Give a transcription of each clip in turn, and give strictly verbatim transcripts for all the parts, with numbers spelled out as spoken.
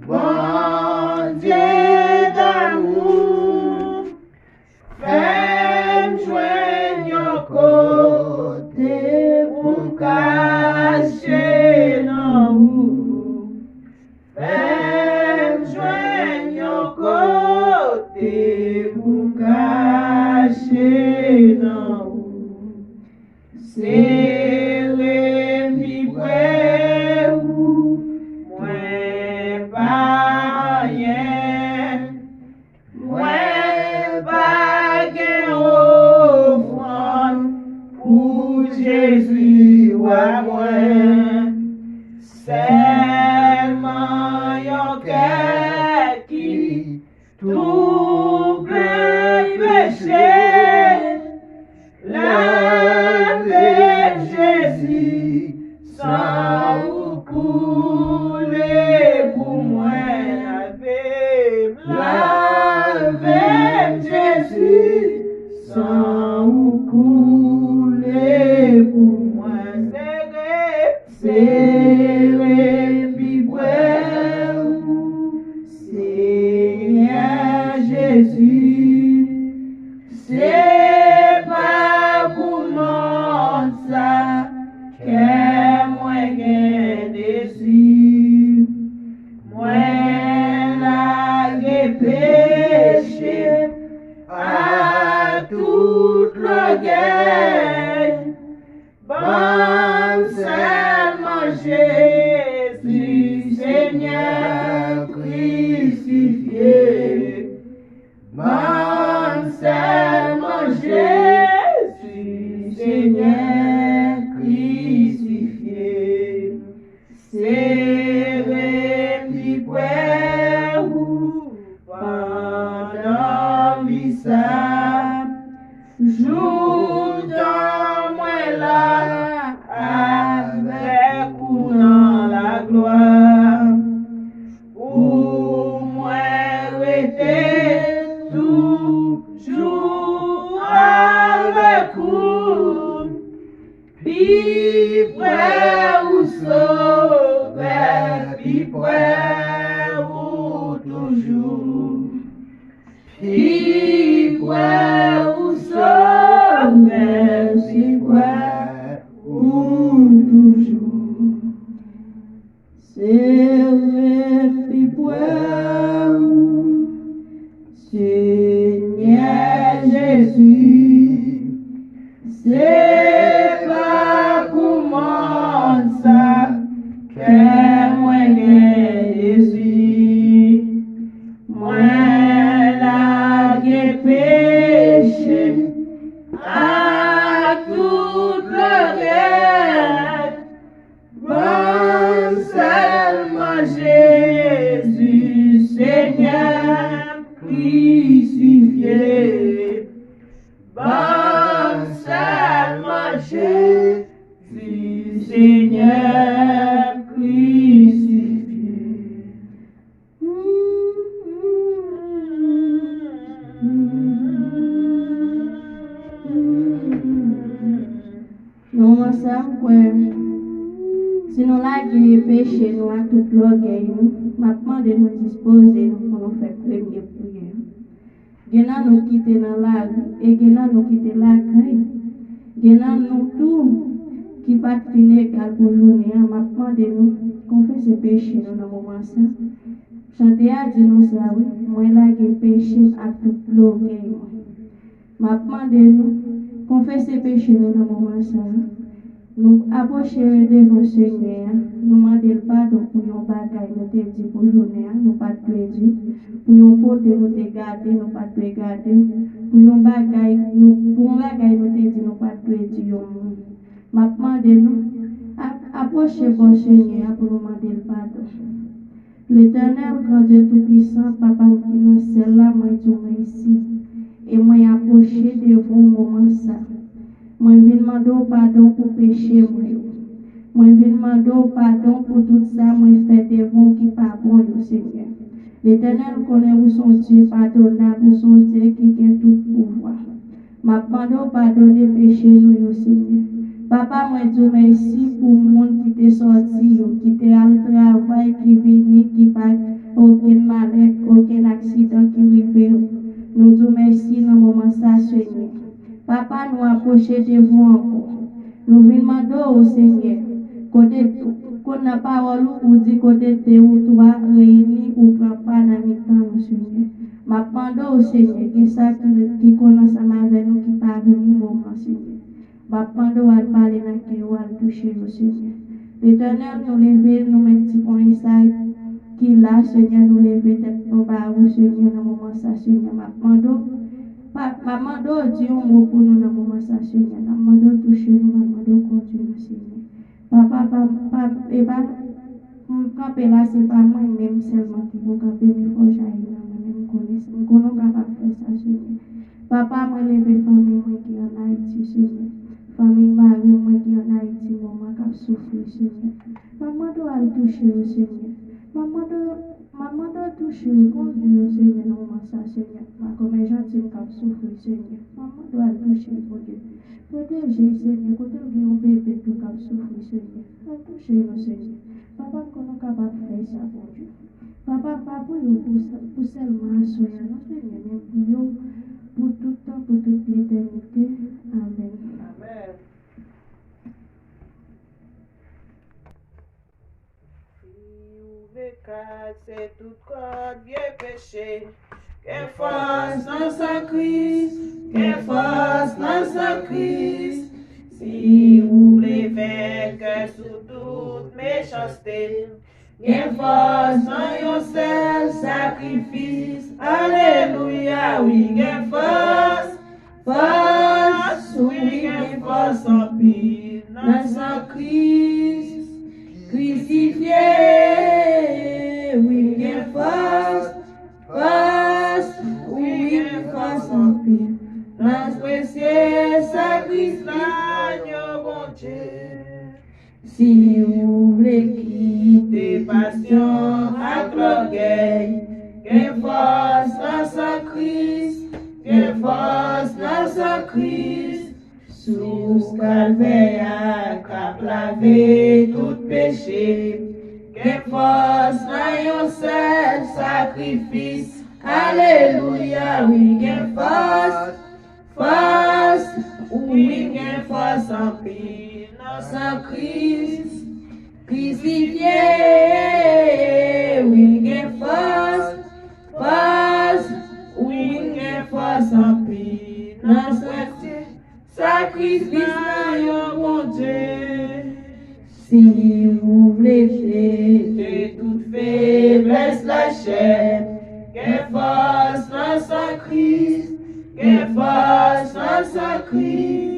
Bondye damou, fè m jwenn yon kote pou m kache nan ou. Fè m jwenn yon kote pou m kache nan ou. Sere m pi pre ou, mwen pa anyen. Mwen pa gen ofrann pou Jezi wa mwen. Sèlman yon kè ki tou plen peche. Lave m, Jezi, san ou koule pou mwen. Lave m, lave m, Jezi, san ou koule pou mwen. Sere m, sere m pi pre ou, Senyè Jezi. Se pa pou monn sa kè mwen gen dezi. Mwen lage peche ak tout lògèy. Ban m sèlman Jezi, Senyè krisifye. Ban m sèlman Jezi, Senyè krisifye. Sere m pi pre ou pandan vi sa. Joutan mwen la avèk ou nan laglwa. Pou mwen rete toujou avèk ou. Pi pre ou Sovè, pi pre ou toujou. Pi pre ou Sovè, pi pre ou toujou. Sere m pi pre ou, Senyè Jezi. Se pa pou monn sa kè mwen gen dezi. Mwen lage peche ak tout lògèy. Ban m sèlman Jezi, Senyè krisifye. Ban m sèlman Jezi, Senyè krisifye. Nan moman sa, m kwè, si nou lage peche nou ak tout lògèy nou, m ap mande nou dispoze nou pou nou fè premye priyè. Gen nan nou ki te nan lari, e gen nan nou ki te lakay. Gen nan nou tou ki pa t fin egal pou jounen an. M ap mande nou konfese peche nou nan moman sa. Chante a di nou sa, wi. Mwen lage peche m ak tout lògèy mwen. M ap mande nou konfese peche nou nan moman sa a. Nou apwoche devan Senyè a, nou mande l padon pou yon bagay nou te di pou jounen an, nou pa t dwe di, pou yon kote nou te gade, nou pa t dwe gade, pou yon bagay nou, pou yon bagay nou te di, nou pa t dwe di yon moun. M ap mande nou ap, apwoche bò Senyè a pou nou mande l padon. Letènèl, Gran Dye Toupisan, Papa m ki nan syèl la, mwen di w mèsi. E mwen apwoche devan w moman sa. Mwen vin mande w padon pou peche mwen yo. Mwen vin mande w padon pou tout sa mwen fè devan w ki pa bon yo, Senyè. Letènèl, konnen ou se yon Dye padonab, ou se yon Dye ki gen tout pouvwa. M ap mande w padone peche nou yo, Senyè. Papa, mwen di w mèsi pou moun ki te sòti yo, ki te al travay, ki vini, ki pa gen okenn malè, okenn aksidan ki rive yo. Nou di w mèsi nan moman sa, Senyè. Papa, nou apwoche devan w ankò. Nou vin mande w, Senyè, kote, kon nan pawòl ou, ou di kote de ou twa reyini, ou pran pa nan mitan nou, Senyè. M ap mande w, Senyè, gen sa ki, ki konn ansanm avè nou ki pa vini moman, Senyè. M ap mande w al pale nan kè yo, al touche yo, Senyè. Letènèl, nou leve, nou menm ti ponyè sa ki la, Senyè, nou leve tèt nou ba ou, Senyè, nan moman sa, Senyè. M ap mande w, pa, m ap mande w di yon mo pou nou nan moman sa, Senyè. M ap mande w touche nou, m ap mande w kondui nou, Senyè. Papa, pa, pa, e pa, m kanpe la, se pa mwen menm sèlman ki pou kanpe, men fò w jayi nan mwen menm, m konnen, m konnen w kapab fè sa, Senyè. Papa, mwen leve fanmi mwen ki ann Ayiti, Senyè. Fanmi mari mwen ki ann Ayiti, moman k ap soufri, Senyè. M ap mande w al touche yo, Senyè. M ap mande w, m ap mande w touche yo, kondui yo, Senyè, nan moman sa, Senyè. Pa kòm Jantin k ap soufri, Senyè. M ap mande w al touche yo, Bondye. Pwoteje, Senyè, kote l gen yon bebe tou k ap soufri, Senyè. Al touche yo, Senyè. Papa, m konnen w kapab fè sa, Bondye. Papa, pa pou yo pou sè-, pou sèlman aswè a, non, Senyè, men pou yo, pou tout tan, pou tout letènite. Amèn. Amèn. Si ou vle kase tout kòd vye peche, gen fòs nan san Kris, gen fòs nan san Kris. Si ou vle venk sou tout mechanste, gen fòs nan yon sèl sakrifis. Alelouya, wi, gen fòs, fòs, wi, gen fòs anpil nan san Kris. Krisifye, wi, gen fòs, fòs, wi, gen fòs anpil nan presye sakrifis Bondye. Si ou vle kite pasyon ak lògèy, gen fòs nan san Kris, gen fòs nan san Kris. Sou kalvè a k ap lave tout peche, gen fòs nan yon sèl sakrifis. Alelouya, wi, gen fòs, fòs, wi, gen fòs anpil nan san Kris. Krisifye, wi, gen fòs, fòs, wi, gen fòs anpil nan san Kris. Sakrifis nan yon Bondye. Si ou vle jete tout feblès lachè, gen fòs nan san Kris, gen fòs nan san Kris.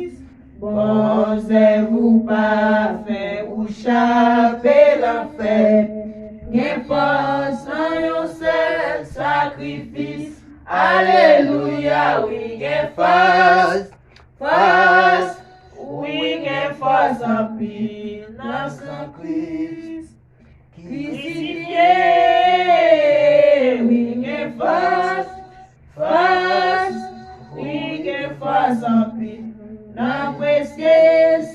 Bon zèv ou pa fè ou chape lanfè, gen fòs nan yon sèl sakrifis. Alelouya, wi, gen fòs. Fòs, wi, gen fòs anpil nan san Kris. Krisifye, wi, gen fòs, fòs, wi, gen fòs anpil nan presye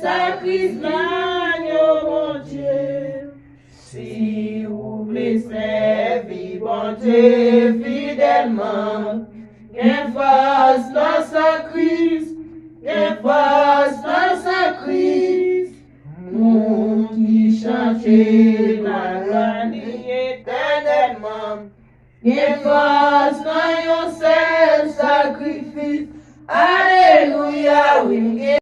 sakrifis Bondye. Si ou vle sèvi Bondye fidèlman, gen fòs nan san Kris, gen fòs nan san Kris. Moun ki chante glwa li etènèlman, gen fòs nan yon sèl sakrifis. Alelouya, wi, gen